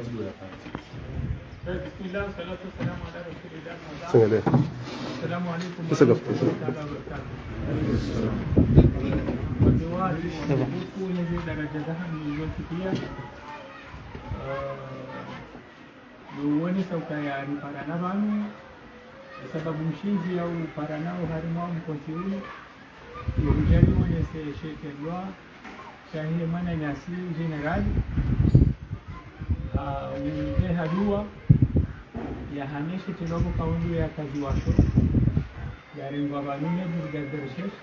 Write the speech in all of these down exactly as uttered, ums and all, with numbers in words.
بسم الله، والصلاة والسلام على رسول الله، أما بعد. Sengele. السلام عليكم ورحمة الله تعالى وبركاته. Wazee wa dini watukufu, wenye daraja za hali zontsi pia. Eh, nuwonesa ukaya riparana pvanu, sababu mshindzi ya uparana oharimwa mkontsi unu, yo udja riwonese she shitendwa shahe mwananyasi général, ah, uveha dua, yahane she shitendwa pvo kaundu yakaziwa sho, yarengwa pvanu ne brigade de recherche,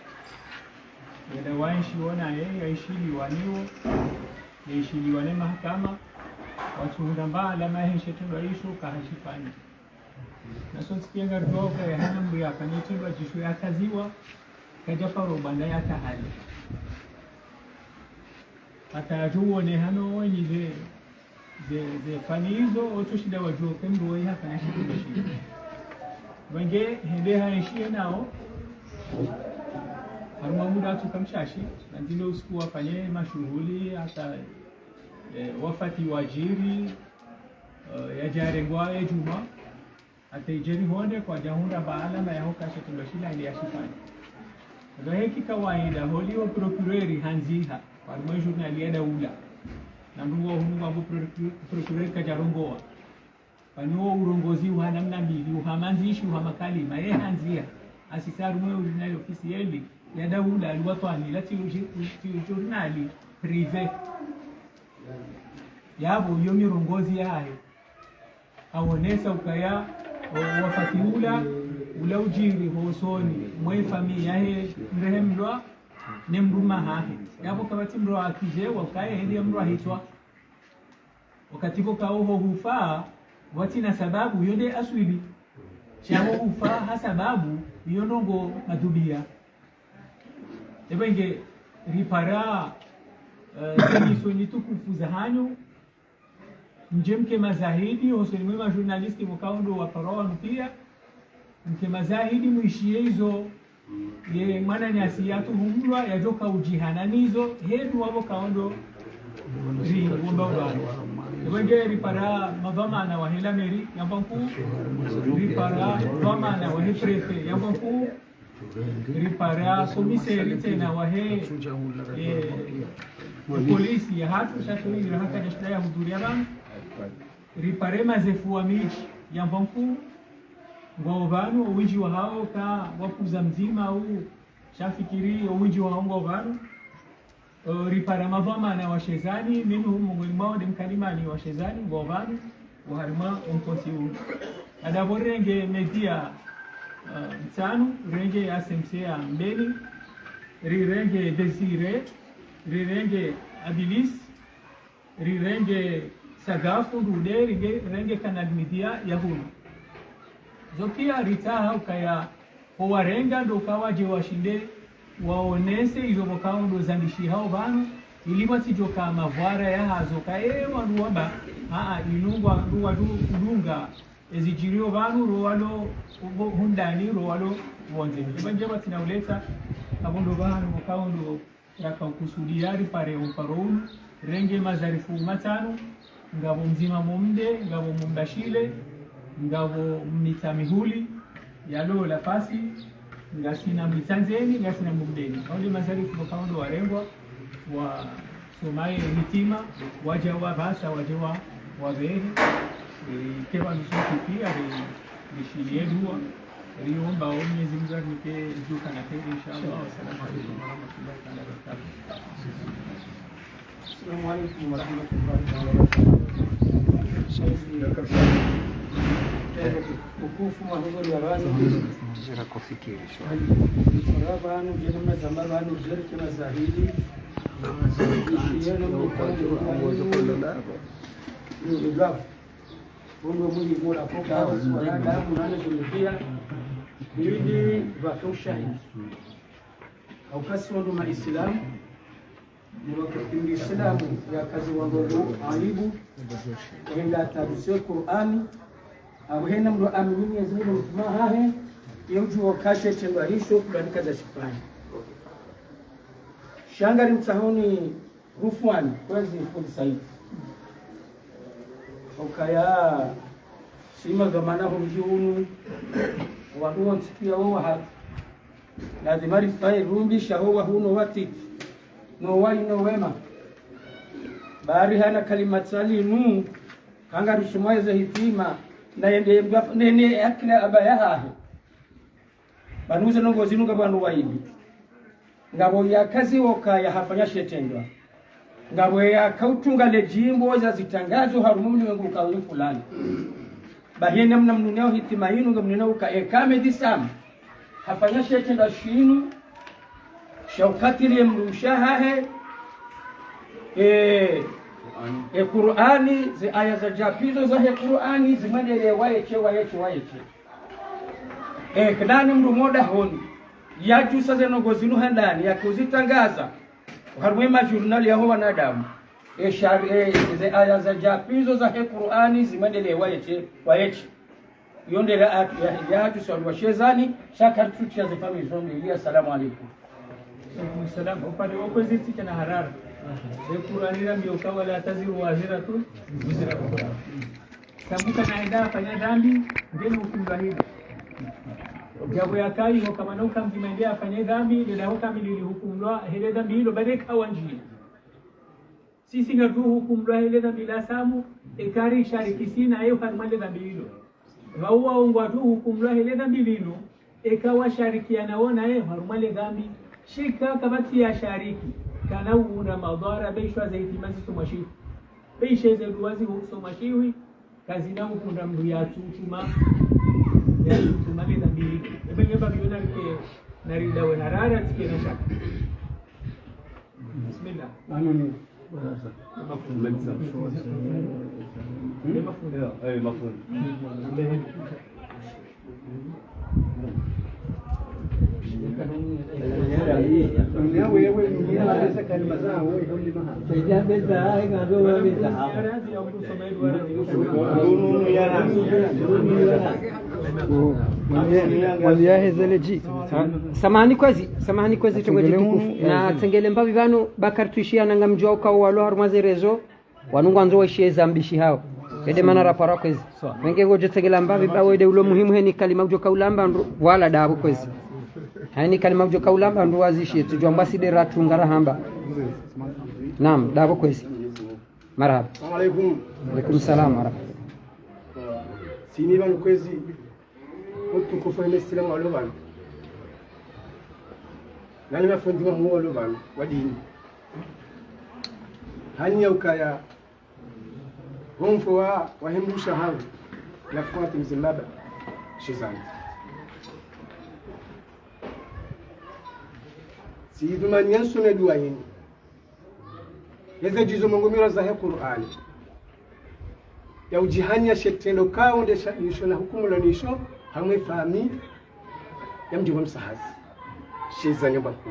yenda waenshi wo naye, yaishiliwa niwo, yaishiliwa ne mahakama, watsuhundra mba alama yahe she shitendwa isho kahashifanya. Na sontsi pia ngaridjuao ukaya hana mndru yafanya shitendwa shisho yakaziwa, kadja paro banda yatahali. Hata yadjo uone hano wenyi ze, ze, ze fani izo, otso shinda wadjuo ke mndru woyi hafanya shitendwa shile. Wenge hende haenshi ye nao, harumwa muda watsuka mshashi, na ndzile usiku wafanye mashuhuli, hata, eh, wafati wadjiri, eh, yadja yarengwa ye djumwa, hata idjeri honde kwadja hundra mba alama yaho ka she shitendwa shila ile yashifanya. Ndo heki kawaida, holiho procureur handziha, harumwa journal ya daula. Na mndru wa hunu ngwambo procu-, procureur kadja rongowa. Pvanu wo urongozi uha namna mbili, uha mandzishi, uha makalima, ye handziha. Asisa harumwa journal officiel ya daula, alwatwani, la tsi uji-, uji-, journal privé. Yapvo, yo mirongozi yahe. Awonesa ukaya, o, wafati ula, ula udjiri hosoni mwe famiyi yahe mrehemlwa ne mdrume hahe. Yapvo kapvatsi mndru akize wa ukaya hende ya mndru ahitswa. Wakati pvo kaoho hufa, watsina sababu, yo nde aswili. Sha ho hufa ha sababu, yo ndrongo madhubia. Epvo nge ripara, eh, zeni soni tukufu za hanyu, mdje mke mazahidi, hosoni mwe majournaliste mukao ndo waparwa wanu pia, mke mazahidi mwishiye izo, ye mwananyasi yatuhumlwa, yadjoka udjihana nizo, hedu wapvo kaondo, ri, womba ubani. Epvo nge ripara madhwamana wahe la mairie ya Mbwankuu, ripara dhwamana wahe préfet ya Mbwankuu, ripara komiseri tsena wahe, eh, polisi ya hatru, sha tsu ira haka djashida ya hudhuria pvanu. Ripare mazefu wa midji ya Mbwankuu, ngwao pvanu, owindji wahao ka wapuza mdzima u, sha fikiri owindji wahao ngwao pvanu. Eh, ripara madhwamana wa Shezani, mimi hu mongoni mwao nde mkalimani wa Shezani, ngwao pvanu, oharimwa omkontsi unu. Adapvo rirenge media, eh, ntsanu, rirenge ya S M C ya Mbeni, rirenge Désiré, rirenge Abilis, rirenge Sagafu Ndude, rirenge, rirenge Canal Media ya hunu. Zo pia ritsaha ukaya ho warenga ndo ka wadje washinde waonese izo pvo kao ndo zandishihao pvanu, ili watsidjoka mavwara yahazo ka ewa ndo wamba, aa, inu ngwa ndo wadunga ezidjirio pvanu, ro walo pvo hundani, ro walo pvondze. Epvo nge watsina uleta, apvo ndo pvanu pvo kao ndo raka ukusudia ripare umparo unu, rirenge mazarifu matsanu, ngapvo mdzima mumde, ngapvo mumbashile, ngapvo mmitsamihuli, yalo lafasi, ngasina mitsandzeni, ngasina mumdeni. Hao nde mazarifu pvo kao ndo warengwa, wasomaye mitima, wadja wapvasa, wadja wa, wapvehe, eh, kepva nususi pia, eh, rishiliye dua, riomba o Mwenyezi Mungu arinike djuka na kheri, inshallah. Wassalamu alaikum warahmatullahi taala wabarakatuh. Assalamu alaikum warahmatullahi taala wabarakatuh. Ukufu mahudhuri ya pvanu. Ndjira kufikiri, sho. Ndjira pvanu, ndjira mazamba pvanu, ndjira kima zahidi. Ndjira no mkando. Ndjira. Mungu mwinyi mula poka, wanadamu, nane kulikia, ili pvatosha. Au kasi wandru ma Islamu, ni wakati mbi Islamu ya kazi wandru aibu, wenda ataruse Qur'ani, au hena mndru amini Mwenyezi Mungu mtume hahe, ye udjuwa ukaya she shitendwa isho, fulani kadja shifanya. Sha ngari mtsahoni Rufwani, kwezi fundi Saidi. Ukaya, sima dhamana ho mdji unu, wandru wontsi piya wo wahatru. Lazima rifaye rumbi sha ho wahuu no watiti, no wayi no wema. Bari hana kalima tsali nu, hanga rusumwa eze hitima, na yende mdru af-, nene akila aba yahahe. Pvanu ze ndrongoo zinu ngapvo wandru wayili. Ngapvo yakaziwa ukaya hafanya she shitrendwa. Ngapvo yakautunga le djimbo za zitangazo harumwa mlimengu uka uyu fulani. Bahi ye namna mnuneo hitima yinu ngamnuneo uka eka Ahmed Sam hafanya she shitrendwa shinu, sha ukatili ye mdru mshe wahahe, e, e Kur'ani, ze aya za djapizo zahe Kur'ani, zimwendelee wayeshe, wayeshe, wayeshe. E, kila ni mdru mdru dahoni, yadjusa ze ndrongoo zinu handani, yakuzitangaza harumwa ye majurnali yaho wanadamu. E, shari-, e, ze aya za djapizo zahe Kur'ani, zimwendelee wayeshe, wayeshe. Yo nde la atu-, ya, ya atu swali wa shezani, sha karitsutsi ya ze famiyi zo mbili. Assalamu alaikum. Alaikum salam. Upande wa kwezi tsi kana harara. E Kur'ani rambiyo ka ولا تزر وازرة وزر أخرى. Sabu kana henda hafanya dhambi, ngena hukumlwa hilo. Djambo yakayi ho kamana uka mdzima hende hafanya dhambi, lela ho kamili li hukumlwa hele dhambi hilo, bade kawa ndjia. Sisi ngatsu hukumlwa hele dhambi la Samu, eka rishariki sinaye harumwa le dhambi lilo. Pvauwa wo ngwatsu hukumlwa hele dhambi lilo, eka washarikiana wo naye harumwa le dhambi. Sha eka kapvatsi ya shariki, kana uhundra madhara, be ishwa ze hitima zisomwa shiwi. Be ishe ze duwa zisomwa shiwi, kazina uhundra mdru yatsutuma, yatsutuma le dhambi lilo. Ebe nyemba biyo narike, naridawe harara, tsike na shaka. Bismillah. Amin. Waliya hezele dji. Samahani kwezi, samahani kwezi, tengwe djitukufu. Na tsengele mbapvi pvanu, ba karitswishiya na ngamdjuwa uka walo harumwa ze réseaux, wanu ngwandzo waishiye zambishi hawo. Ede mana rapara kwezi. Wenge ngodjo tsengela mbapvi ba wede ulo muhimu heni kalima udjo kaulamba ndru, wala dapvo kwezi. Heni kalima udjo kaulamba ndru wazishiye, tsudjuwa mbasi de ratru ngarahamba. Naam, dapvo kwezi. Marahaba. Assalamu alaikum. Alaikum salam wa rahmatullah. Sini pvanu kwezi, utukufu wa Usilamu walo pvanu. Nani mafundi wa Mungu walo pvanu, wa dini. Hani ya ukaya, womfo wa, wa hembusha hawu, na fuati mzimbaba, shizani. Tsidhumani ya nsome duwa yinu. Yeze djizo mengo miraru zahe Kur'ani. Ya udjihanya she shitrendwa kawo nde sha, nisho na hukumulwa nisho, hamwe famiyi, ya mdji wa Msahazi. Sheza nyumba kuu.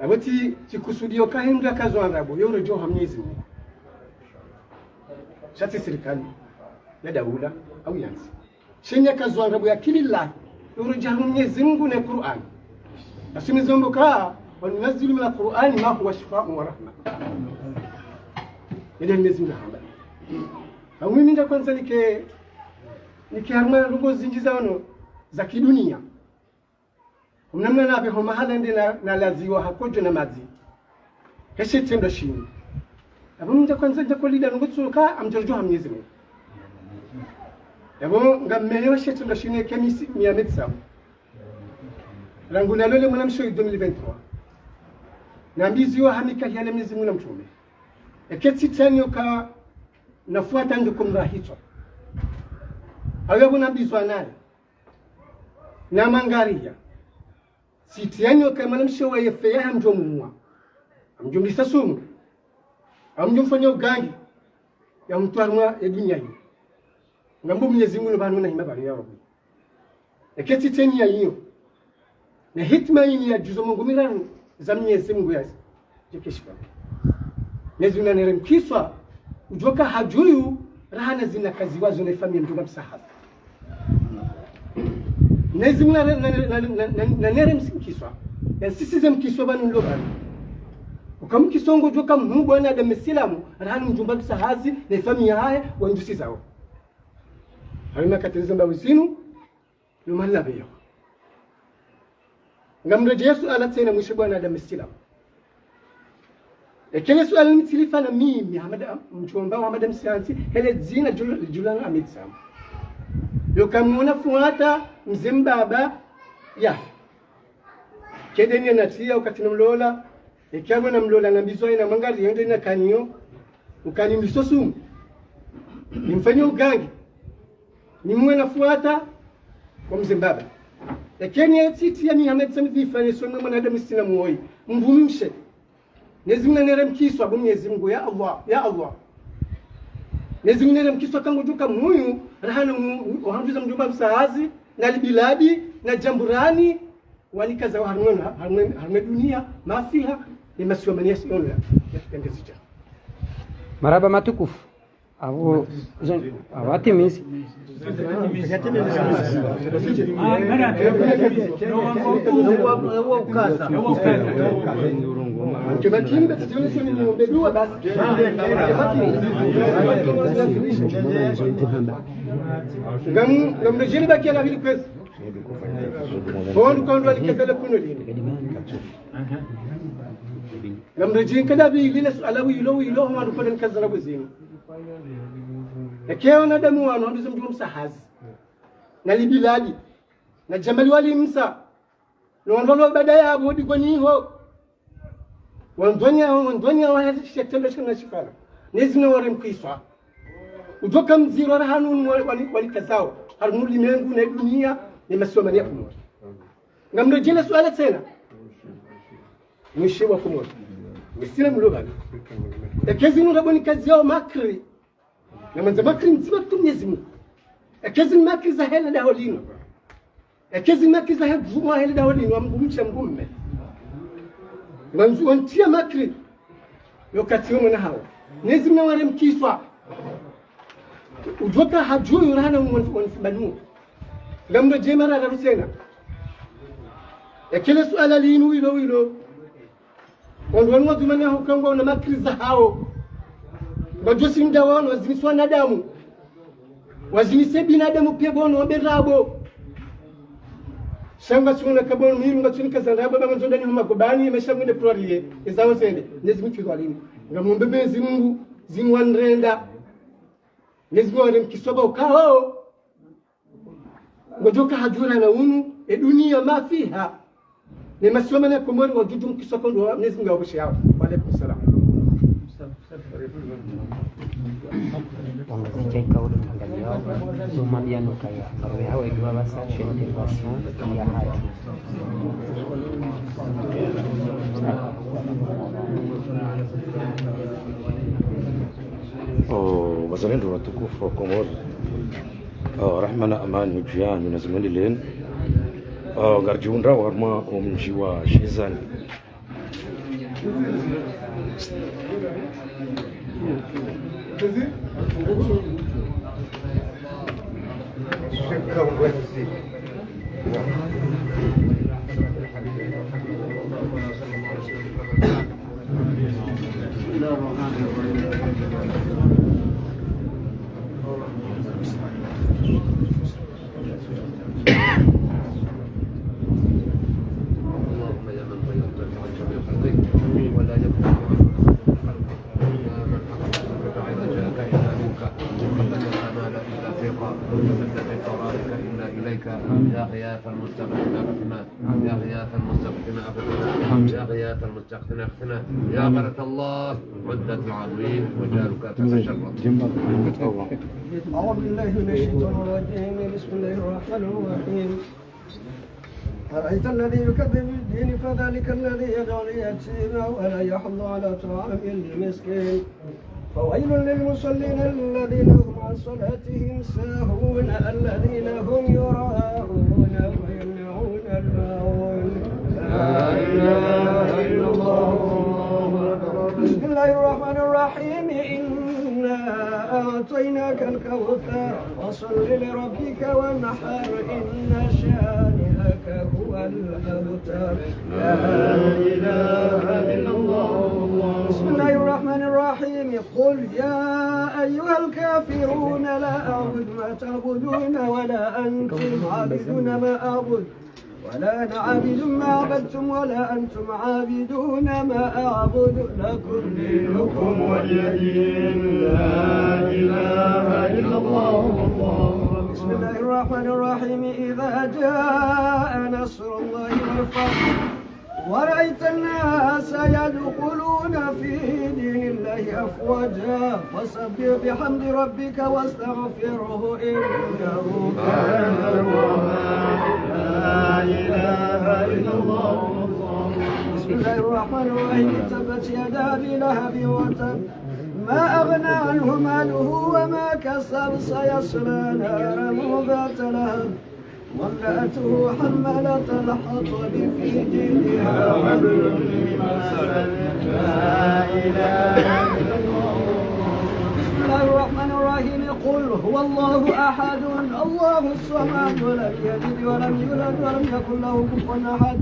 Apvo tsi, tsikusudiyo ka hindru ya kazo andrabo, yo uredjeo ha Mwenyezi Mungu. Sha tsi sirikali, ya daula, au yantsi. Shenye kazo andrabo ya kili lahi, yo uredjeo ha Mwenyezi Mungu ne Kur'ani. Asumi zombo ka, وننزل من القرآن ما هو شفاء ورحمة. Yende Mwenyezi Mungu hamba. Awu mimi ndja kwandza nike, nike harumwa ndrongoo zindji za ono, za kiduniya. Mnamna napve ho mahala nde na, nalaziwa hakodjo na madzi. He shitrendwa shinu. Apvo mndja kwandza ndja kolida nungu tsuka amdjorjo ha Mwenyezi Mungu. Apvo ngammeyo shitrendwa shinu eke misi, mi ya médecin. Rangu nalole mwana mshe deux mille vingt-trois. Nambiziwa ha mikahi ya Mwenyezi Mungu na mtrume. Eke tsitsanyo ka nafuata nduko mrahitswa. Awe apvo nambizwa naye. Namangariya. Tsitsi yanyoka mwana mshe waye feya hamdjo muwa. Hamdjo mlisa sumu. Hamdjo mfanya ugangi. Ya mtwara mwa ye duniya yi. Ngambo Mwenyezi Mungu no pvanu na hima pvanu ya Rabbi. Eke tsitsi ya iyo. Na hitima yini ya djuzo mengo miraru za Mwenyezi Mungu yazi. Djeke shiba. Mwenyezi Mungu nanere mkiswa, udjoka hadjuyu, raha na zina kaziwazo ne famiyi mdru nga Msahazi. Mwenyezi Mungu na, na, nanere mkiswa, ya nsisize mkiswa pvanu nlo pvanu. Kamkiswa ngodjo ka mhuu mwanadamu Msilamu, rahana mdjomba msahazi, ne famiyi yahahe, wandru si zawo. Harimwa katiliza mbawu zinu, no mahala pveyo. Ngamredjeyi suala tsena mwishe mwanadamu Msilamu. Eka le suala limtsilifa na mimi, Hamada, mdjomba wa Hamada Msilamu, hele dzina djula, djula na Hamada Msilamu. Yo kamwona fuata, mze mbaba, yafi. Kende ni anatia, wakati namlola, eka bo namlola, nambizwa ina mangari, yende na kaniyo, ukani mbiso sumu. Nimfanye ugangi. Nimwe na fuata, kwa mze mbaba. Eka ni etiti ya Mihamed Samid nifanye so mwe mwanadamu sina mwoyi. Mvumshe. Mnyezi Mungu nanere mkiswa, bo Mnyezi Mungu, ya Allah, ya Allah. Mnyezi Mungu nanere mkiswa kangu djuka mhuu, rahana mu-, mu-, ohandru za mdjomba msahazi, na Libiladi, na Djamburani, wanikaza wa harumwa, harumwa, harumwa dunia, mafiha, ne masiwa mane ya siyono ya, ya kipendezi cha. Marahaba matukufu. Avo, zo-, avo atimizi. Ngam-, ngamredjeyi bakia na pvili kwezi. Kondo, kondo alikezele kuno lini. Ngamredjeyi nkada pvili le suala wilo, wilo, hama ndukole nikaza na kwezinu. Eka wanadamu wanu, wandru za mdjomba msahazi. Na Libiladi. Na Djamali wali Msa. No wandru walo baada ya abo digoni ho. Wandru wanya, wandru wanya wa shetendo shana shifala. Mnyezi Mungu naware mkiswa. Udjoka mdziro rahana unu wa-, wani-, wanikazao. Harumwa ulimengu ne dunia, ne masiwa mane ya Komori. Ngamredjeyi le suala tsena. Mwishe wa Komori. Msilamu lo bani. Eka zinu rabo nikaziao makri. Na mwandzo makri mdzima tu Mnyezi Mungu. Eka zi makri za hele daho linu. Eka zi makri za he mvumo wa hele daho linu, wa mvumshe mvume. Mwandzo wantia makri. Yo kati yo mwana hawo. Mnyezi Mungu naware mkiswa. Udjoka hadjuyu rahana wanifu-, wanifibanu. Ngamredjeyi mara raru tsena. Eka le suala linu wilo wilo. Wandru wanu wadhumani aho kangwa una makri zahawo. Wadjo shinda wanu waziniswa wanadamu. Wazinise binadamu piya bo wanu waberabo. Sha ngasuna kabo wanu mimi ngasuni kazanda bo ba ngandzo ndani huma gobani, mesha ngunde purariye. Ezawo zende. Mnyezi Mungu fidhwalini. Ngamombe Mnyezi Mungu, zinu wanrenda. Mnyezi Mungu naware mkiswa ba ukao. Ngodjoka hadjura na unu, e dunia mafiha. Ne masiwa mane ya Komori ngwadjo mkiswa kondo wa Mnyezi Mungu awaboshe yawo. Wa alaikum salam. Wangazidja ikauli mtanganyao, zoma bianuka ya, arwe hawe dua basa, sha intervention ya hatru. Oh, wazalendo watukufu wa Komori. Ah, rahma na amani dju yanyu na zimwendeleni. Ah, ngaridjihundrao harumwa omdji wa Jezani. اللهم يا من غيرت فعل جميع خلقك، ولا يبقى خلقك، يا من حفظت كل رجاءك إلا منك، وقد الآمال إلا فيك، ومدت طرائق إلا إليك، يا غياث المستغيثين أغثنا، يا غياث المستغيثين أغثنا، يا غياث المستغيثين أغثنا، يا غياث الله، عدت العدوين وجالك تتشرف. أعوذ بالله من الشيطان الرجيم. بسم الله الرحمن الرحيم. أرأيت الذي يكذب بالدين فذلك الذي يدع اليتيم ولا يحض على طعام المسكين. فويل للمصلين الذين هم عن صلاتهم ساهون الذين هم يراءون ويمنعون الماعون. لا إله إلا الله. بسم الله الرحمن الرحيم. إنا أعطيناك الكوثر، فصل لربك وانحر، إن شانئك هو الأبتر. لا إله إلا الله. بسم الله الرحمن الرحيم. قل يا أيها الكافرون لا أعبد ما تعبدون ولا أنتم عابدون ما أعبد ولا أنا عابد ما عبدتم ولا أنتم عابدون ما أعبد، لكم دينكم ولي دين. لا إله إلا الله. بسم الله الرحمن الرحيم. إذا جاء نصر الله والفتح ورأيت الناس يدخلون في دين الله أفواجا فسبح بحمد ربك واستغفره إنه كان توابا. لا إله إلا الله. بسم الله الرحمن الرحيم. تبت يدا أبي لهب وتب. ما أغنى عنه ماله وما كسب. سيصلى نارا ذات لهب وامرأته حمالة الحطب في جيدها حبل من مسد. لا إله إلا الله. بسم الله الرحمن الرحيم. قل هو الله أحد، الله الصمد، لم يلد ولم يولد ولم يكن له كفوا أحد.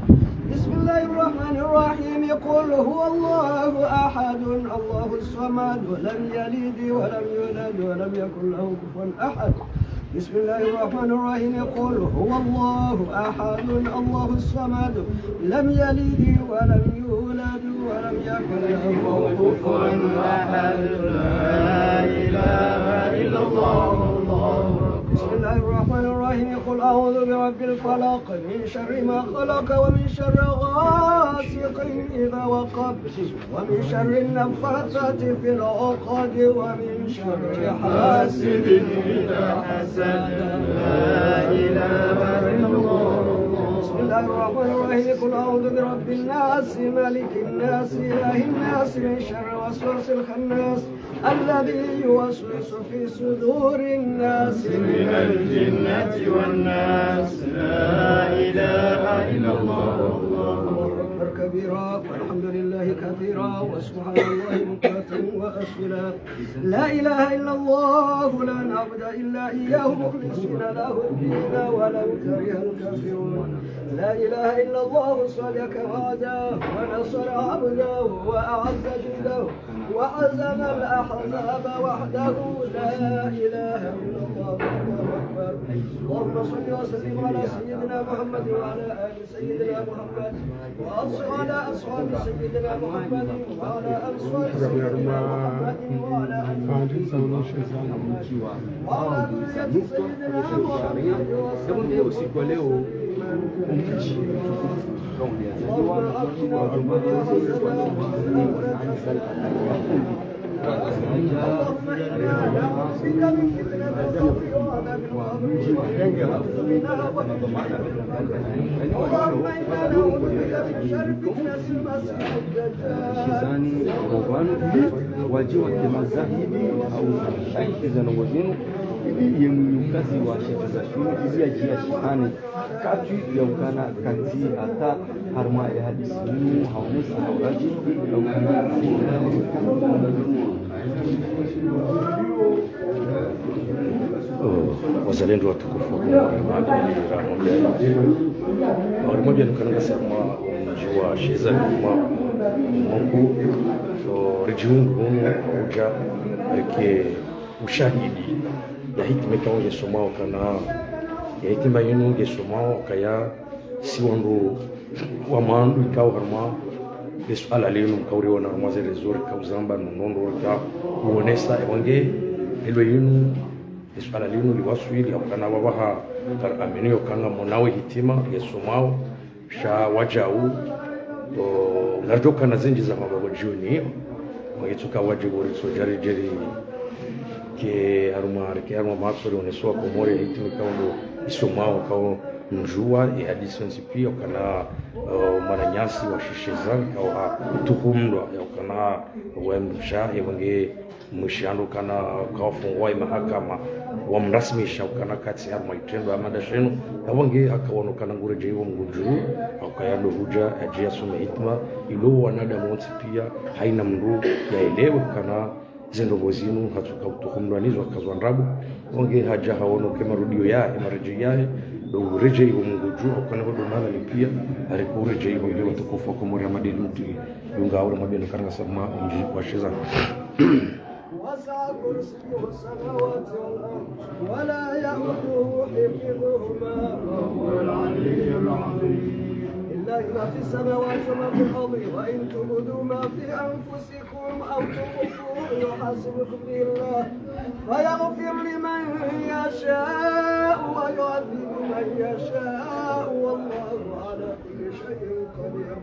بسم الله الرحمن الرحيم. قل هو الله أحد، الله الصمد، لم يلد ولم يولد ولم يكن له كفوا أحد. بسم الله الرحمن الرحيم. قل هو الله أحد، الله الصمد، لم يلد ولم يولد ولم يكن له كفوا أحد. لا إله إلا الله. بسم الله الرحمن الرحيم. قل أعوذ برب الفلق، من شر ما خلق، ومن شر غاسق إذا وقب، ومن شر النفاثات في العقد، ومن شر حاسد إذا حسد. لا إله إلا الله. بسم الله الرحمن الرحيم. قل أعوذ برب الناس، ملك الناس، إله الناس، من شر الوسواس الخناس، الذي يوسوس في صدور الناس من الجنة والناس. لا إله إلا الله. الله أكبر كبيرا، والحمد لله كثيرا، وسبحان الله بكرة وأصيلا. لا إله إلا الله، لا نعبد إلا إياه، مخلصين له الدين، ولو كره الكافرون. لا إله إلا الله، صدق وعده، ونصر عبده، وأعز جنده، وهزم الأحزاب وحده. لا إله إلا الله. الله أكبر. اللهم صل وسلم على سيدنا محمد وعلى آل سيدنا محمد وعلى أصحاب سيدنا محمد وعلى أنصار سيدنا محمد وعلى آل سيدنا محمد وعلى ذرية سيدنا محمد وسلم. Shezani, wanu wadji wake mazahidi, hau shayi shezani ngozinu, ili ye mwenye ukazi wa sheza za shunu, ili yadje yashihane. Katsu ya ukana katsi hata harumwa ya hadisi yinu, haonesa, hauraji, ya ukana katsi. Oh, wazalendo watukufu wa Komori, maadui, ramwambia, ramwambia nukana ngasi harumwa mdji wa sheza, harumwa mdji mkuu, oh, ridjiungu hunu, hudja, rike ushahidi ya hitima ikao ngesomwao kana, ya hitima yinu ngesomwao kaya si wandru wa mwando ikao harumwa le suala linu mkauriona harumwa ze réseaux rika uzamba nonondro rika uonesa ewange elo yinu le suala linu liwaswili au kana wawaha kar amini yo kanga monawe hitima ngesomwao. Sha wadjau, o, ngaridjo kana zindji za mababo djuni, mwangitsuka wadjibu ritso djari djeri, ke harumwa, ke harumwa matso rioneso wa Komori, hitima ikao ndo isomwao ikao mdjuwa, ye hadisi yontsi pia, ukana, o, mwananyasi wa shisheza, ikao ha tuhumlwa, ya ukana, wa mdru sha, ye wange, mwishi hando kana kawafungwa ye mahakama, wamrasmisha ukana katsi harumwa itrendo ya mada shenu, yapvo nge hakawono kana nguredjeyi wo mngudjuu, haukaya ndo hudja, yadje yasome hitima, ilo wanadamu wontsi pia, haina mndru yaelewe ukana Zendrongo zinu, hatsuka utukumlwanizo, hakazwa ndrabo, wonge hadja hawono ke marudio yahe, maredjei yahe, ndo uredjei wo Mungu dju, hukana wo ndo mana ni pia, hariko uredjei wo ile watukufu wa Komori ya madini mti, yunga aure mabeno karanga sama, mji wa shiza. وسع كرسيه السماوات والأرض ولا يؤوده حفظهما وهو العلي العظيم. لله ما في السماوات وما في الأرض وإن تبدوا ما في أنفسكم أو تخفوه يحاسبكم به الله فيغفر لمن يشاء ويعذب من يشاء والله على كل شيء قدير.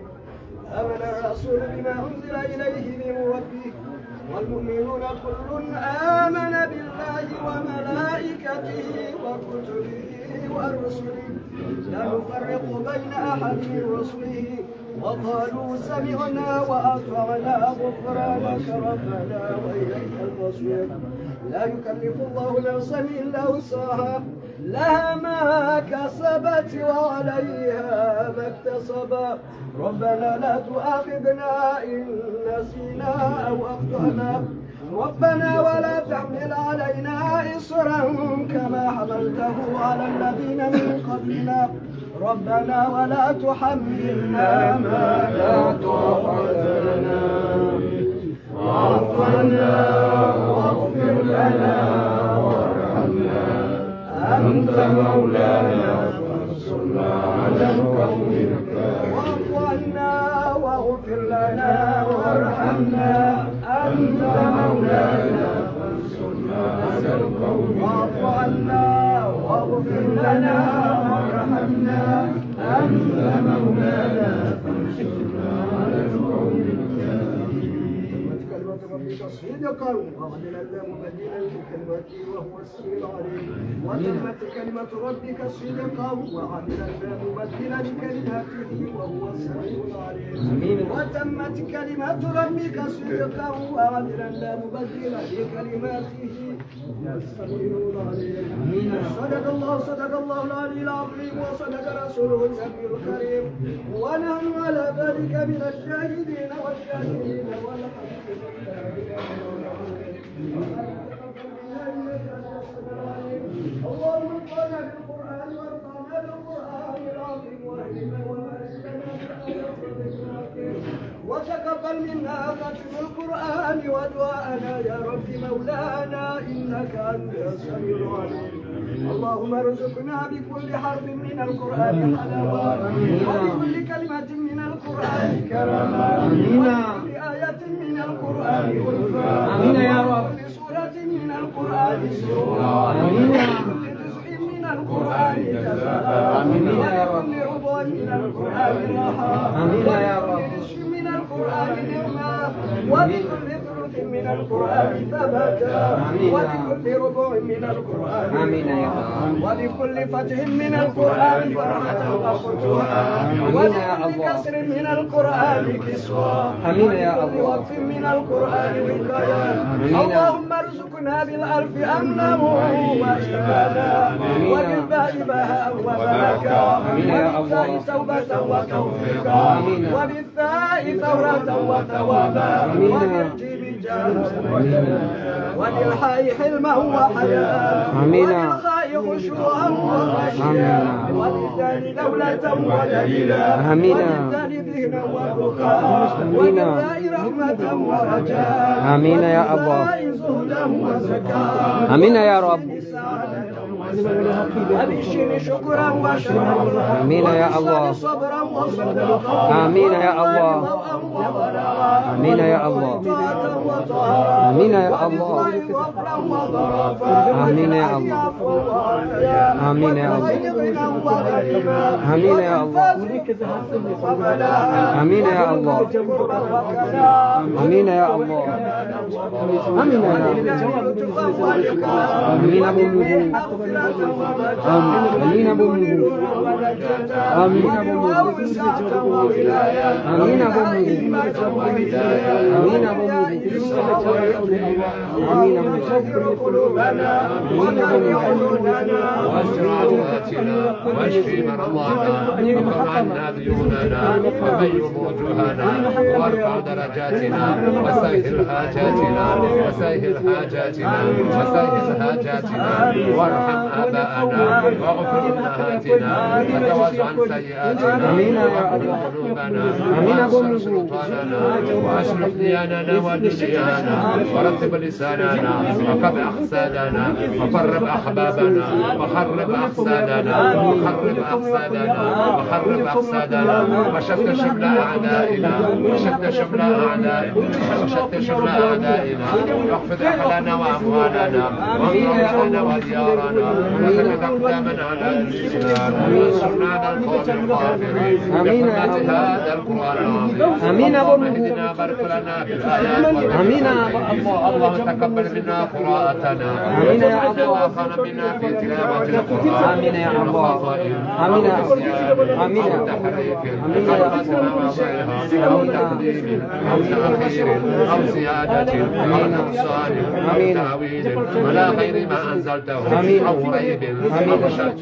آمن الرسول بما أنزل إليه من ربه والمؤمنون كل آمن بالله وملائكته وكتبه ورسله لا نفرق بين أحد من رسله وقالوا سمعنا وأطعنا غفرانك ربنا وإليك المصير. لا يكلف الله نفسا إلا وسعها لها ما كسبت وعليها ما اكتسبت. ربنا لا تؤاخذنا إن نسينا أو أخطأنا. ربنا ولا تحمل علينا إصرا كما حملته على الذين من قبلنا. ربنا ولا تحملنا ما لا طاقة لنا به. واعف عنا واغفر لنا وارحمنا أنت مولانا فانصرنا على القوم الكافرين. واعف عنا واغفر لنا وارحمنا أنت مولانا فانصرنا على القوم الكافرين. واعف عنا واغفر لنا وارحمنا أنت مولانا فانصرنا على القوم الكافرين. صدقا وعدلا لا مبدل لكلماته وهو السميع العليم. وتمت كلمة ربك صدقا وعدلا لا مبدل لكلماته وهو السميع العليم. آمين. وتمت كلمة ربك صدقا وعدلا لا مبدل لكلماته وهو السميع العليم. آمين. صدق الله، صدق الله العلي العظيم، وصدق رسوله النبي الكريم، ونحن على ذلك من الشاهدين والشاكرين والحمد لله رب العالمين. اللهم انفعنا بالقرآن وارفعنا بالقرآن العظيم وألهمنا وبارك لنا في الآخرة وتقبل منا ختم القرآن ودعاءنا يا رب مولانا إنك أنت السميع العليم. اللهم ارزقنا بكل حرف من القرآن حلاوة، وبكل كلمة من القرآن كرامة، وبكل آية من القرآن ألفة، آمين يا رب. وبكل سورة من القرآن سرورا، آمين. وبكل جزء من القرآن جزاء، آمين يا رب. وبكل ربع من القرآن راحة، آمين يا رب. وبكل نصف من القرآن نعمة، وبكل ثلث من القرآن ثباتا، آمين يا رب. وبكل ربع من القرآن، آمين يا رب. وبكل فتح من القرآن فرحة وفتوحا، آمين يا الله. وبكل كسر من القرآن كسوة، آمين يا الله. وبكل وقف من القرآن وقاية. آمين. اللهم ارزقنا بالألف أمنا وإيمانا، آمين. وبالباء بهاء وبركة، آمين يا الله. وبالتاء توبة وتوفيقا، آمين. وبال الثاء ثورة وثوابا، آمين. وبالجيم جنة وجنة، وبالحاء حلما وحياء، آمين. وبالخاء خشوعا وخشية، آمين. وبالدال دولة ودليلا، آمين. وبالدال ذهنا ورقا، آمين. وبالراء رحمة ورجاء، آمين يا الله. وبالباء زهدا وزكاة، آمين يا رب. وبالشين شكرا وشكرا، آمين يا الله. وبالصاد صبرا وصدقا، آمين يا الله. وبالواو موءا وبلاغا، آمين يا الله. وبالطاء طاعة وطهارا، آمين يا الله. وبالطاء غفرا وضرافا، آمين يا الله. وبالعين عفوا وعافية، آمين يا الله. وبالغين غنى وغنيمة، آمين يا الله. وبالفاء فوزا وفلاحا، آمين يا الله. وبالقاف قربا وكلا، آمين يا الله. آمين يا الله. آمين يا الله. آمين يا الله. آمين يا الله. آمين يا الله. آمين يا الله. آمين يا الله. آمين يا الله. آمين يا الله. واشف مرضانا وقض عنا ديوننا. بيض وجوهنا وارفع درجاتنا وسهل حاجاتنا وسهل حاجاتنا وسهل حاجاتنا وارحم آباءنا واغفر لأمهاتنا وتجاوز عن سيئاتنا آمين يا الله. ذنوبنا آمين يا وانصر سلطاننا وأصلح دياننا ودنيانا ورتب لساننا وكف أحسادنا وفرق أحبابنا وخرب أحسادنا وخرب أحسادنا وخرب أحسادنا وشتت شمل أعدائنا وشتت شمل أعدائنا وشتت شمل أعدائنا واخفض أهلنا وأموالنا وأموالنا وديارنا وثبت أقدامنا على وانصرنا على القوم الكافرين. آمين يا رب. بحرمة هذا القرآن العظيم. آمين يا رب. اللهم اهدنا، بارك لنا بالآيات والحكمة. آمين يا رب. اللهم تقبل منا قراءتنا. آمين يا رب. وتجعلنا ما كان منا في تلاوة القرآن. آمين يا رب. آمين يا رب. آمين. أو تحريف. آمين يا رب. أو تقديم. أو تأخير. أو زيادة. أو نقصان. أو تأويل. ولا غير ما أنزلته. آمين. أو ريب. آمين. أو شك.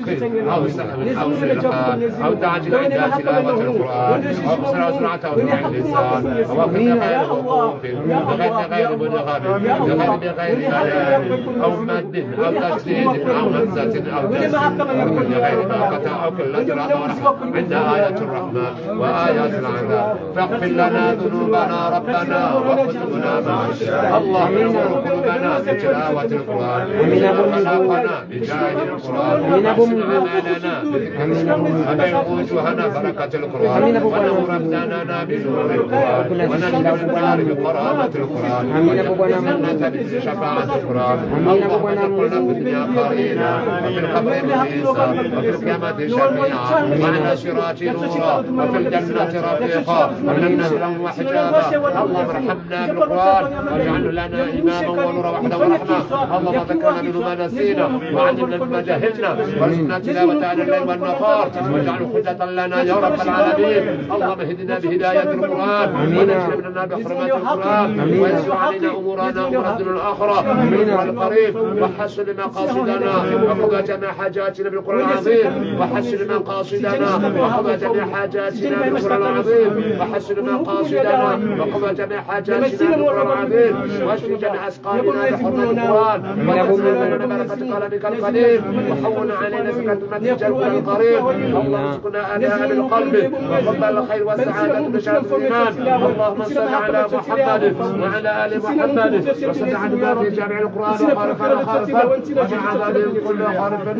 أو سهو أو سرقة أو تعجيل عند تلاوة القرآن أو قصر أو سرعة أو طول اللسان أو وقت غير وقوف بغير غير مدغم بغير بغير ألم أو مد أو تشديد أو همزة أو جزم بغير ما قطع أو قلة أو رحمة عند آيات الرحمة وآيات العذاب. فاغفر لنا ذنوبنا ربنا وارحمنا مع الشهداء. اللهم نور قلوبنا بتلاوة القرآن وأخلاقنا بجاه القرآن. آمين. وحسن أعمالنا بذكر القرآن. وبيض وجوهنا بركة القرآن. آمين. ونور أبداننا بنور القرآن. ونجنا من النار بكرامة القرآن. آمين. وجنبنا النار بشفاعة القرآن. آمين. اللهم اجعلنا في الدنيا قرينا وفي القبر مجلسا وفي القيامة شفيعا وعلى الصراط نورا وفي الجنة رفيقا ومن النار وحجابا. اللهم ارحمنا بالقرآن واجعله لنا إماما ونورا وهدى ورحمة. اللهم ذكرنا منه ما نسينا وعلمنا مما جهلنا وارزقنا تلاوته آناء الليل والنهار واجعله حجة لنا يا رب العالمين. اللهم اهدنا بهداية القرآن ونجنا من النار بحرمة القرآن ويسر علينا أمورنا وأمور الدنيا والآخرة بالقرآن الكريم وحسن مقاصدنا وقضى جميع حاجاتنا بالقرآن العظيم وحسن مقاصدنا وقضى جميع حاجاتنا بالقرآن العظيم وحسن مقاصدنا وقضى جميع حاجاتنا بالقرآن العظيم واشف جميع أسقامنا بحرمة القرآن وانزل علينا بركة كلامك الكريم وهون علينا سكرة الموت بجاهك الكريم. اللهم ارزقنا أداء بالقلب وحب الخير والسعادة بشرف الإيمان. اللهم صل على محمد وعلى آل محمد وصل على في جامع القرآن وخالفنا خالفا وجعل هذه كل خالفا.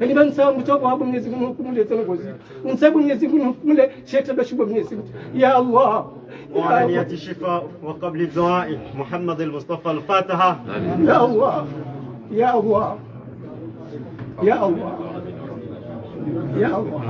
Yaani, basi mtoko hapo Mwenyezi Mungu kumleta ngozi. Msabu Mwenyezi Mungu kumle sheta bashuba Mwenyezi Mungu. Ya Allah. Ya وعلى Allah. نية الشفاء وقبل الدعاء محمد المصطفى الفاتحة. Ya Allah. Ya Allah. Ya Allah. Ya Allah.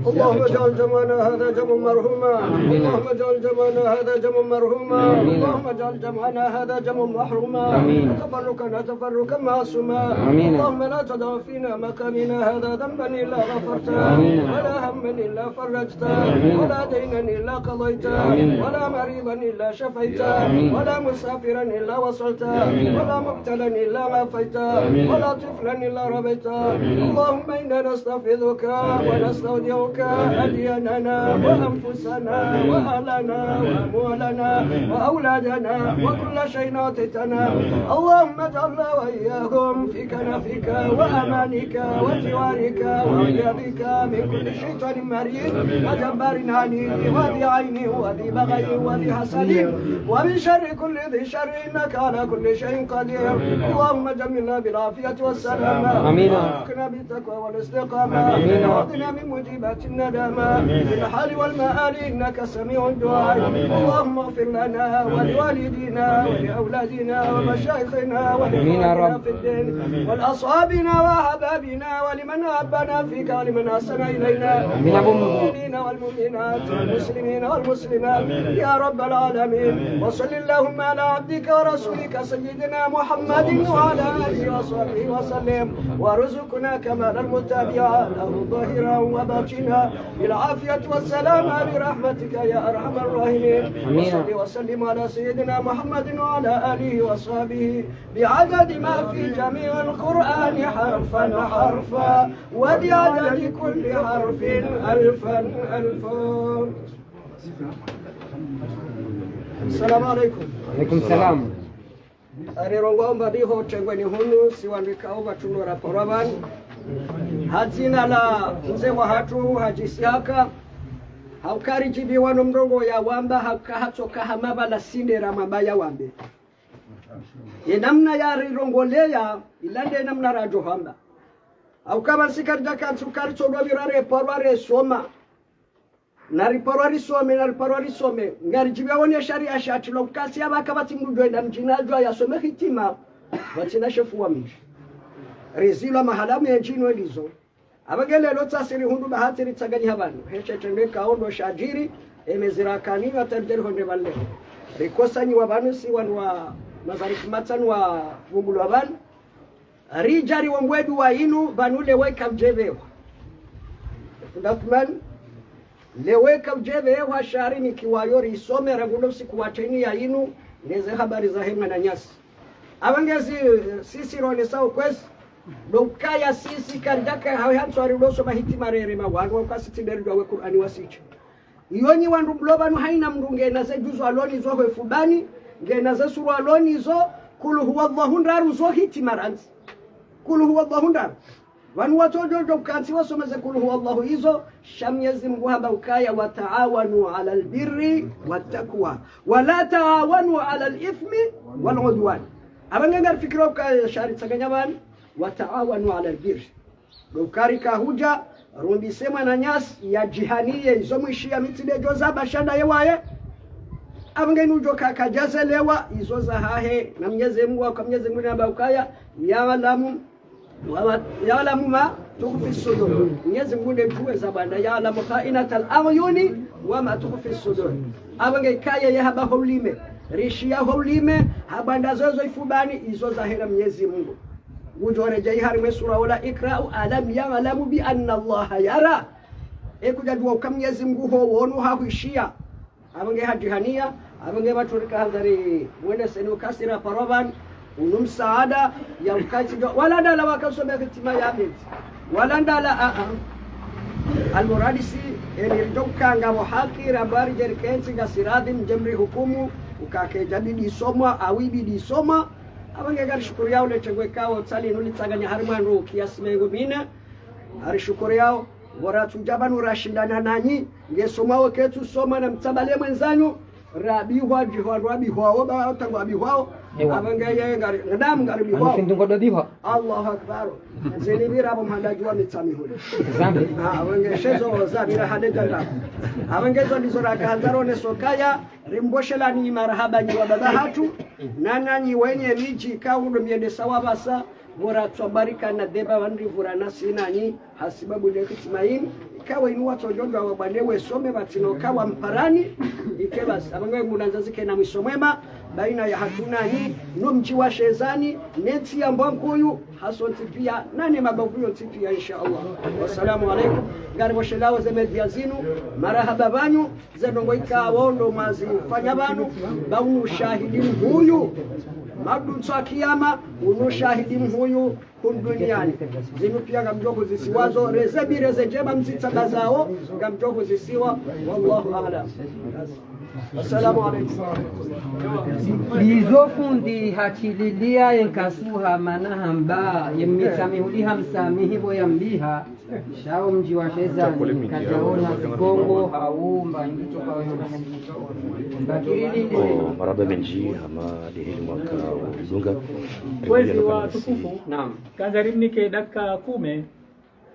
اللهم اجعل جمعنا هذا جمعا مرحوما. اللهم اجعل جمعنا هذا جمعا مرحوما. اللهم اجعل جمعنا هذا جمعا مرحوما. وتفرقنا تفرقا معصوما. اللهم لا تدع فينا مكاننا هذا ذنبا إلا غفرته ولا هما إلا فرجته ولا دينا إلا قضيته ولا مريضا إلا شفيته ولا مسافرا إلا وصلته ولا مبتلا إلا عافيته ولا طفلا إلا ربيته. اللهم إنا نستحفظك ونستودعك أدياننا وأنفسنا وأهلنا وأموالنا وأولادنا وكل شيء أعطيتنا. اللهم اجعلنا وإياهم في كنفك وأمانك وجوارك وحفظك من كل شيطان مريد وجبار عنيد وذي عين وذي بغي وذي حسد ومن شر كل ذي شر إنك على كل شيء قدير. اللهم جملنا بالعافية والسلامة. آمين. وارزقنا بالتقوى والاستقامة. آمين. وارزقنا من موجبات الندامة في الحال والمآل إنك سميع الدعاء. اللهم اغفر لنا ولوالدينا ولأولادنا ومشايخنا ولإخواننا في الدين ولأصحابنا وأحبابنا ولمن أحبنا فيك ولمن أحسن إلينا. آمين. المؤمنين والمؤمنات والمسلمين والمسلمات يا رب العالمين. وصل اللهم على عبدك ورسولك سيدنا محمد وعلى آله وصحبه وسلم وارزقنا كمال المتابعة له ظاهرا وباطنا. بالعافية والسلامة برحمتك يا أرحم الراحمين. آمين. وصل وسلم على سيدنا محمد وعلى آله وصحبه بعدد ما في جميع القرآن حرفا حرفا وبعدد كل حرف ألفا ألفا. السلام عليكم. Alaikum salam. Ari rongoa mbapvi ho tengweni hunu, si wandru ikao pvatsuno raparwa pvanu. Ha dzina la mze wahatru Hadji Sihaka, hauka ridjibiwa no mrongoo yawamba, hauka hatsoka hama pvala sinde ramwamba yawambe. Ye namna yarirongoleya, ila nde namna radjo hamba. Hauka pvanu si karidja kantsi uka ritsodjo pvira reparwa resoma. Nariparwa risome, nariparwa risome. Ngaridjibiwa wone sharia shatrilwa uka si apvaka pvatsi mdru djo enda mdjini adjo yasome hitima, pvatsina shefu wa mdji. Rizilwa mahala mendji no ndizo. Apvange leo tsasiri hundru bahati ritsanganyiha pvanu. Heshe trende kaondo shadjiri, emezi rakaniwa tardjeri honde pvanu leo. Rikosanyiwa pvanu si wanu wa mazarifu matsanu wa vumbulwa pvanu. Ridja riwombwe dua inu, pvanu leo eka udjepvehwa. Fundi Athman, leo eka udjepvehwa sha rinikiwayo risome, rangu no usiku wa tseni ya inu, neze habari zahe mwananyasi. Apvange zi, sisi rone sawa kwezi, ndo ukaya sisi karidjaka hawe hantswari ndo soma hitima rerema wandru, wauka si tsi nde ridjuwa we Kur'ani wasitshe. Iyo nyi wandru mlo pvanu haina mndru ngena ze juzu alo nizo hwe fubani, ngena ze sura alo nizo, kul huwallahu ndraru zo hitima randzi. Kul huwallahu ndraru. Pvanu watsodjo djo kantsi wasome ze kul huwallahu izo, sha Mnyezi Mngu hamba ukaya, وتعاونوا على البر والتقوى ولا تعاونوا على الإثم والعدوان. Apvange ngarifikira ukaya sha ritsanganya pvanu, وتعاونوا على البر. Ndo uka rika hudja, rumbise mwananyasi, yadjihaniye, izo mwishiya mi tsi nde djo zamba sha nda ye waye. Apvange nudjo ka kadjazelewa, izo zahahe, na Mnyezi Mngu, hauka Mnyezi Mngu namba ukaya, يعلم وما، يعلم ما تخفي الصدور. Mnyezi Mngu nde djuwe za bwanda, يعلم خائنة الأعين وما تخفي الصدور. Apvange kaye ye hamba ho ulime, rishiya ho ulime, ha bwanda zozo ifubani, izo zahe na Mnyezi Mngu. Ngudjo redjeyi harimwa e sura ola Iqra, ألم يعلم بأن الله يرى. E kudja djuwa uka Mnyezi Mngu ho wonu hahwishiya. Apvange hadjihaniya, apvange pvatsu rika handza ri, wende seni uka si raparwa pvanu, unu msaada, ya uka tsi djo, wala ndala waka usome hitima ya mezi. Wala ndala, a, a. Almuradi si, eni ridjo uka ngapvo haki, rambwa ridje rikentsi ngasi radhi, mdje mri hukumu, uka kedja bidi isomwa, au ibidi isomwa, apvange ngarishukuriyao le tengwe kao tsali nulitsanganya harimwa ndru kiasi mengo mine. Ngarishukuriyao, pvo ratsudja pvanu rashindana nanyi, nge somao ketsu soma na mtsabale mwenzanyu, rabihwa, djihwa, rabihwao, ba, tangu abihwao, ewa. Apvange ye ngari, ngadamu ngaribihwao. Anufindu ngodo bihwa. Allahu Akbar. Zeni pvira apvo mhandadji wa Mitsamihuli. Zambi. Ah, apvange shezo zapvira hale djanda. Apvange zo ndizo raka handza rone sokaya, rimboshelani marahaba nyi wababa hatru, na nanyi wenye midji, kaundo miende sawa pvasa, pvo ratswa barika na deba wandri pvura nasi nanyi, hasibabu le hitima inu, ikawa inu watsodjo djuwa wabwane wesome pvatsina uka wamparani, ike pvasi, apvange ngunandza zike na mwiso mwema, baina ya hatru nanyi, no mdji wa Shezani, ne ntsi ya Mbwankuyu, hasontsi piya, na ne mabavu yontsi piya, insha Allah. Wassalamu alaikum. Ngariboshelao ze media zinu, marahaba pvanyu, ze ndrongoo ikao ndo mwazifanya pvanu, ba unu shahidi mhuu. Madunso ya kiyama, unu shahidi mhuu hunu duniani. Zinu piya ngamdjo huzisiwa zo, reze mbi reze ndjema mzitsaha zao, ngamdjo huzisiwa. Wallahu a'lam. Assalamu alaikum. Izo fundi hatshililiya ye nkasuha mana hamba, ye Mitsamihuli hamsamihi pvo yambiha. Sha o mdji wa Shezani, kadjaona zikongo, haumba, inditso kayo. Mbakiriri. Oh, marahaba mendji, hama deheli mwaka udunga. Kwezi watukufu. Naam. Kandza rimnike dakika kume,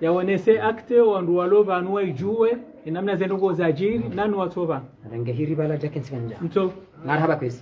yaonese acte wandru walo pvanu waidjuwe, enamna ze ndrongoo zadjiri, nani watso pvanu. Renge hiri pvala djakentsi pvandza. Mtso. Marahaba kwezi.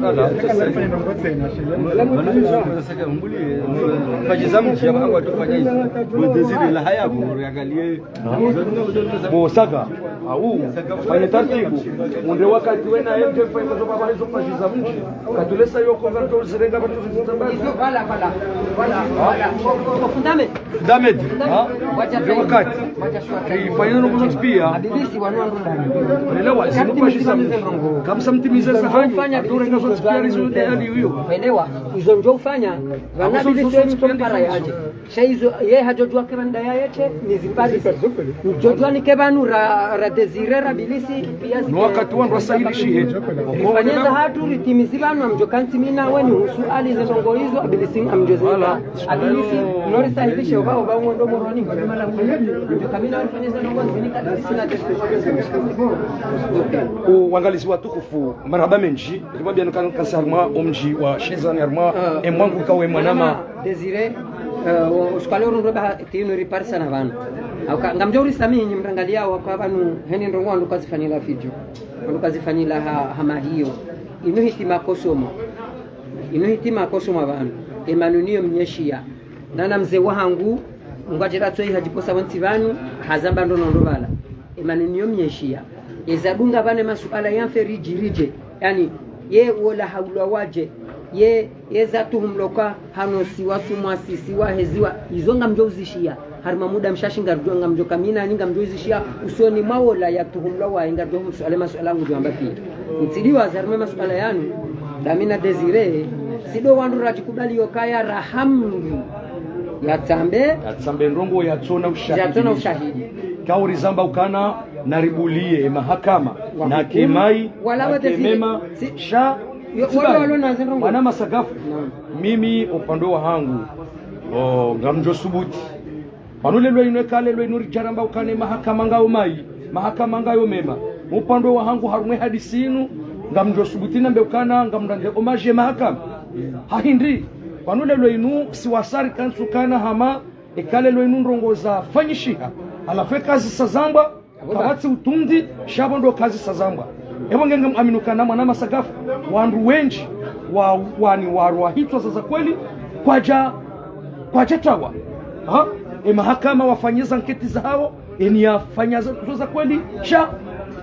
masuala. Page za mdji ya bangu watufanya hizi. Bo Désiré la haya bo, riangalie. Bo Saka, au, fanye tartibu. Unde wakati wena M T F iko zo baba hizo page za mdji. Katulesa yo konga to zirenga patu zitambaza. Voilà, voilà. Voilà, voilà. Fundame. Fundame. Ha? Ndio wakati. Ifanye ndrongoo zontsi pia. Abilisi wanu wanu ndani. Elewa, zinu page za mdji. Kamsa mtimize za hanyu. Aturenga zontsi pia rizo de hali uyo. Elewa, izo ndjo ufanya. Vana abilisi wanu mpara yaje. Sha izo, ye hadjodjuwa ke pvanu nda yaye she, ni zipvahisi. Ndjodjuwa ni ke pvanu ra, ra Désiré, ra Abilisi, pia zi- No wakati wandru wasahilishihe. Rifanye za hatru, ritimizi pvanu, amdjo kantsi mi nawe ni husu ali ze ndrongoo izo, Abilisi amdjo zika. Voilà. Abilisi, no risahilishe, oba, oba, ngondo Moroni, ngondo Malawi. Amdjo kamina rifanye ze ndrongoo zini ka Abilisi na Désiré. O, wangalizi watukufu, marahaba mendji. Rimwambia nuka, nuka nsi harumwa omdji wa Shezani harumwa, ah, emwangu kawe mwanama. Désiré, eh, o, usiku wa leo rundro ba tinu riparisa na pvanu. Au ka, ngamdjo urisamihi nyi mrangalia wakwa pvanu heni ndrongoo wandru kazifanyila fidjo. Wandru kazifanyila ha, ha mahiyo. Inu hitima kosomo. Inu hitima kosomo pvanu. Emanu niyo mnyeshia. Nana mze wahangu, ngwadjera tsoyi hadjiposa wontsi pvanu, hazamba ndo nondo pvala. Emanu niyo mnyeshia. Eza dunga pvane masuala ya mferiji ridje. Yani, ye wola haulwa wadje. Ye, ye za tuhumloka hano siwa sumwa sisiwa heziwa. Izo ngamdjo uzishia. Harumwa muda mshashi ngarudjo ngamdjo kamina, nyi ngamdjo uzishia. Usoni mwa wola ya tuhumlwa wa, ngarudjo msuale masuala ngudjo amba pia. Ntsidiwa za harumwa masuala yanu, damina Désiré, Sido wandru radjikubali yokaya raha mndru yatsambe. Yatsambe ndrongo yatsona ushahidi. Yatsona ushahidi. Kauri zamba ukana naribuliye mahakama. Wahukumu. Nake mayi, wala nake mema, si-, sha, yo, tsibali. Wala walo na zindrongo. Mwana Masagafu. Naam. Mimi upande wahangu, o, ngamdjo subuti. Pvanu lelo inu eka lelo inu ridjaramba ukana ye mahakama ngayo mayi, mahakama ngayo mema. Upande wahangu harumwa ye hadisi inu, ngamdjo subuti nambe ukana, ngamrandze hommage ye mahakama. Ha hindri, pvanu lelo inu si wasari kantsu kana hama, eka lelo inu ndrongo zafanyishiha. Halafu eka zisa zambwa, kapvatsi utundi, sha pvo ndo kazisa zambwa. Epvo nge ngamwaminu kana mwana Masagafu, wandru wendji, wa, wani warwa hitswa za za kweli, kwadja, kwadja tawa. Ha? Ye mahakama wafanye ze enquête zahawo, eni yafanya za, zo za kweli, sha,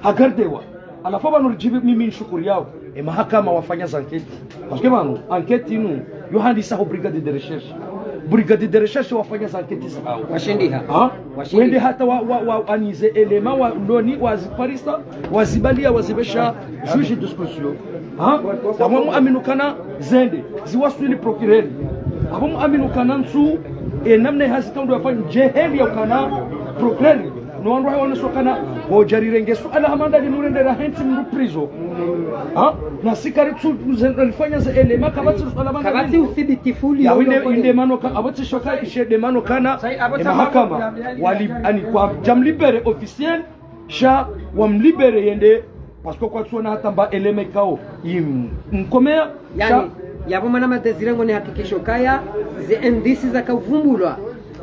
hagardewa. Halafu pvanu ridjibu mimi nishukuru yawo, ye mahakama wafanya ze enquête. Parce que pvanu, enquête inu, yo handisa ho brigade de recherche. Brigade de recherche wafanya ze enquête zahawo. Washindiha. Ha? Washindiha. Wende hata wa, wa, wa, ani ze éléments wa, loni, waziparisa, wazibaliya, wazipvesha, juge d'instruction. Ha? Kamwe mwaminu kana zende, ziwaswili procureur. Apvo mwaminu kana ntsu, e namna ye hazi kaundro yafanya, djeheli ya ukana procureur. No wandru hayo waneso kana, wodja rirenge suala hama nda linu rende rahentsi mndru prison. Ha? Na si karitsu, ze, rifanya ze éléments, kapvatsi suala hama nda linu. Kapvatsi uthibitifu uli. Ya, inde, inde mano ka, apvo tsi shoka, ishe de mano kana, ye mahakama, wali, ani kwadja mlibérer officiel, sha wamlibérer yende, parce que kwatsona hata mba élément ikao, im, mkomeya, sha. Yani, yapvo mwana Madésiré ngo ni hakikisho kaya, ze indices zaka uvumbulwa.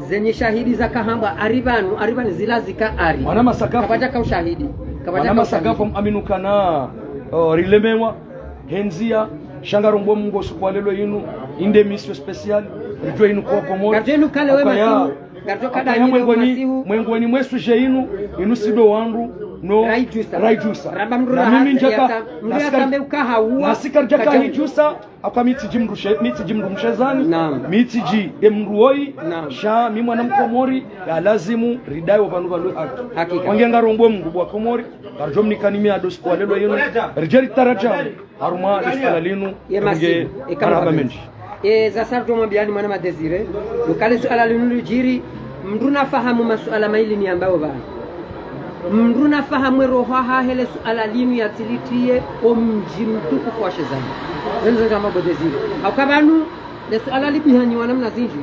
Zenyi shahidi zaka hambwa, ari pvanu, ari pvanu zila zika ari. Mwana Masagafu. Kapvadjaka ushahidi. Kapvadjaka ushahidi. Mwana Masagafu mwaminu kana, o, rilemewa, hendziya, sha ngarombo Mungu usiku wa lelo inu, inde émission spéciale, ridjo inu kwa Komori. Ngarjo inu kale we masihu, ngarjo kada inu masihu. Mwengoni mwe sujet inu, inu sido wandru, no, raidjusa. Raidjusa. Ramba mndru na mimi rahatsi ndjaka, yatsa, mndru yatsambe ukaha uwa. Nasi karidjaka hidjusa, Aka mi tsidji mndru she-, mi tsidji mndru mshezani, naam, mi tsidji ye mndru woyi, naam, sha mi mwana mkomori, ya lazimu ridaye wo pvanu pvanu haki. Hakika. Wange ngarombo Mungu bo wa Komori, ngaridjo mnikani mi ado siku wa lelo yinu, ridje ritarajamu, harumwa le suala linu, ye masihu, eka marahaba mendji. E, za sa ridjo mwambiyani mwana Madésiré, ukale suala linu lidjiri, mndru nafahamu masuala mayili niyambao pvanu. Mndru nafahamu ye roho yahahe le suala linu yatsilitiye o mdji mtukufu wa Shezani. Zenzo ndjama bo Désiré. Hauka pvanu, le suala libihanyiwa namna zindji.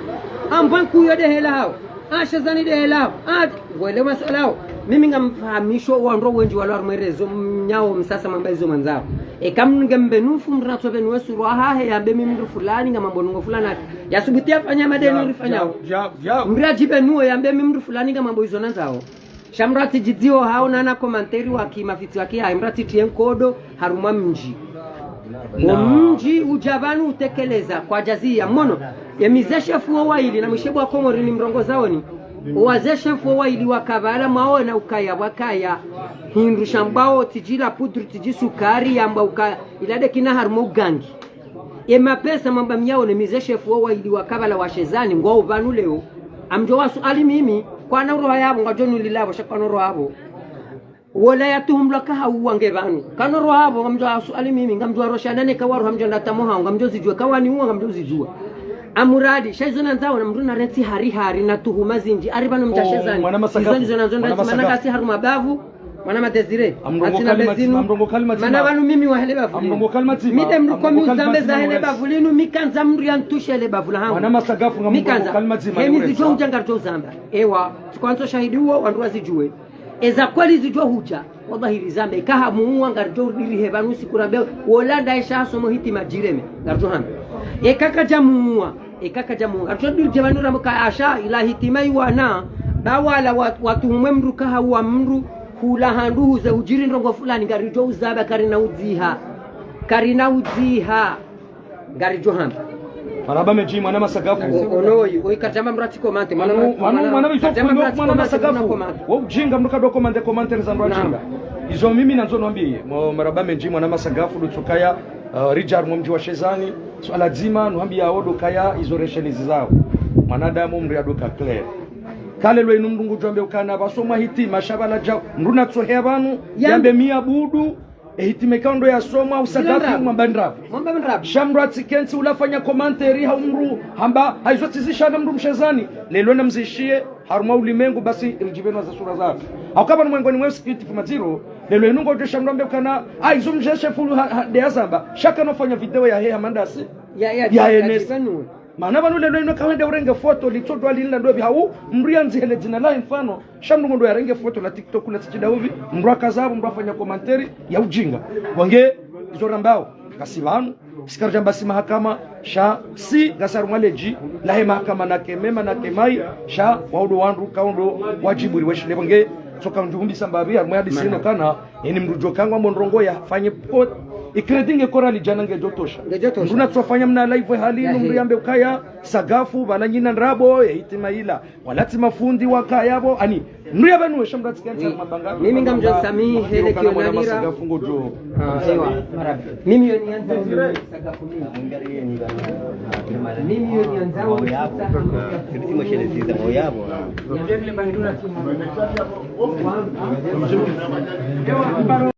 Ambwa nkuyo de hela hawo. A Shezani de hela hawo. A, ngwele masuala hawo. Mimi ngamfahamisho wandru wendji walo harumwa rezo mnyao msasa mwamba izo mwandzao. Eka mnge mbenufu mndru natsobenuwe sura yahahe yambe mimi mndru fulani ngamambo ndrongo fulani. Yasubuti yafanya madeni rifanyao. Mndru yadjibenuwe yambe mimi mndru fulani ngamambo izo nandzao. Sha mndru atsidjidziwo hawo nana commentaire wa kimafitsi wa kihayi, mndru atsitriye nkodo harumwa mdji. Wo mdji udja pvanu utekeleza kwadjaziya. Mwono, ye mizee shefu wo wayili na mwishe bo wa Komori nimrongozaoni. Wo wazee shefu wo wayili wakapvala mwaona ukaya pvwakaya hindru shambwao tsidji la poudre, tsidji sukari, yambwa ukaya ila de kina harumwa ugangi. Ye mapesa mwamba myaone mizee shefu wo wayili wakapvala wa Shezani, ngwao pvanu leo. Ngamdjo wasuali mimi, kwana uroha yapvo, ngamdjo nulila pvo, sha kwana uroha pvo. Wola yatuhumlwa kaha uwa nge pvanu. Kana uroha pvo, ngamdjo wasuali mimi, ngamdjo warosha nane kawaroha mdjo ndatamo hawo, ngamdjo zidjuwa, kawaniuwa, ngamdjo zidjuwa. Amuradi, sha izo nandzao na mndru narentsi hari hari na tuhuma zindji, ari pvanu mdja Shezani. Izo ndizo nandzo ndatsi mana ngasi harumwa bavu, Mwana Madésiré, amrongo kalima tsima, amrongo kalima tsima. Mana pvanu mimi wa hele bavu linu. Amrongo kalima tsima. Mi de mndru komi uzambe za hele bavu linu, mi kandza mndru yantushe hele bavu lahangu. Mwana Masagafu ngamrongo kalima tsima. Mi kandza. Hemi zidjo hudja ngaridjo uzamba. Ewa, tsikwandzo shahidi uwo, wandru wazidjuwe. Eza kweli zidjo hudja, wallahi rizambe. Eka hamuuwa ngaridjo udiri he pvanu siku rambe, wola ndaye sha hasomo hitima djireme, ngaridjo hamba. Eka kadjamuuwa, eka kadjamuuwa. Ngaridjo udiri dje pvanu rambe ka asha, ila hitima iwana, ba wala wat-, watuhumwe mndru kaha uwa mndru, Hula handru huze hudjiri ndrongo fulani, ngaridjo uzamba, karina udziha. Karina udziha. Ngaridjo hamba. Marahaba mendji, mwana Masagafu. O-, ono oyi, oyi, kadjamba mndru atsi komante, mwana, mwana, mwana, mwana Masagafu. Wo udjinga mndru kado komante, komante za mndru adjinga. Izo mimi nandzo nwambiye, mo-, marahaba mendji, mwana Masagafu, lutsukaya, uh, ridja harumwa mdji wa Shezani, suala dzima, nwambiya wo do kaya, izo resheni zizao. Mwanadamu mndru yado ka clair. Kale lwe inu mndru ngudjo wambe ukana, pvasomwa hitima, sha pvala djao. Mndru natsohe pvanu, yambe mi abudu, Ehitima ikao ndo yasomwa, usagafi, mwamba ndrabo. Mwamba ndrabo. Sha mndru atsikentsi ula afanya commentaire hau mndru hamba, haizo tsi zishana mndru mshezani. Leo namzishiye, harumwa ulimengu basi ridjipvenua za sura zahatru. Hauka pvanu mwengoni mwe usikitifu madziro, leo inu ngodjo sha mndru ambe ukana, ah, izo mdjeshefulu ha, ha, nde yazamba, sha kana ufanya video yahe hama ndasi. Ya, ya, ya, ya, Enes. Mana pvanu leo inu kahenda urenge foto, litsodwa linla ndopvi hau, mndru yandzihele dzina lahe mfano, sha mndru ngondo yarenge foto la TikTok la tsi shida upvi, mndru akazapvo, mndru afanya commentaire ya ujinga. Wange, izo rambao, ngasi pvanu, si karidjamba si mahakama, sha si ngasi harumwa ledji lahe mahakama nake mema nake mayi, sha wao ndo wandru kao ndo wadjibu riweshile pvo nge, tsoka ndjuhumbisa mbapvi, harumwa hadisi inu kana, eni mndru djo kangwa mo ndrongo yafanye pot, i crédit nge korali djana ngedjo tosha. Ngedjo tosha. Mndru natsofanya mna live hali, inu mndru yambe ukaya, sagafu, pvala nyina ndrabo, ehitima ila. Wala tsi mafundi wakaya pvo, ani, mndru yapvanu wesha mndru atsikentsi mabanga. Mimi ngamdjo samihi hele kio nalira. Ah, ewa, marahaba. Mimi yo niandza. Mimi yo niandza.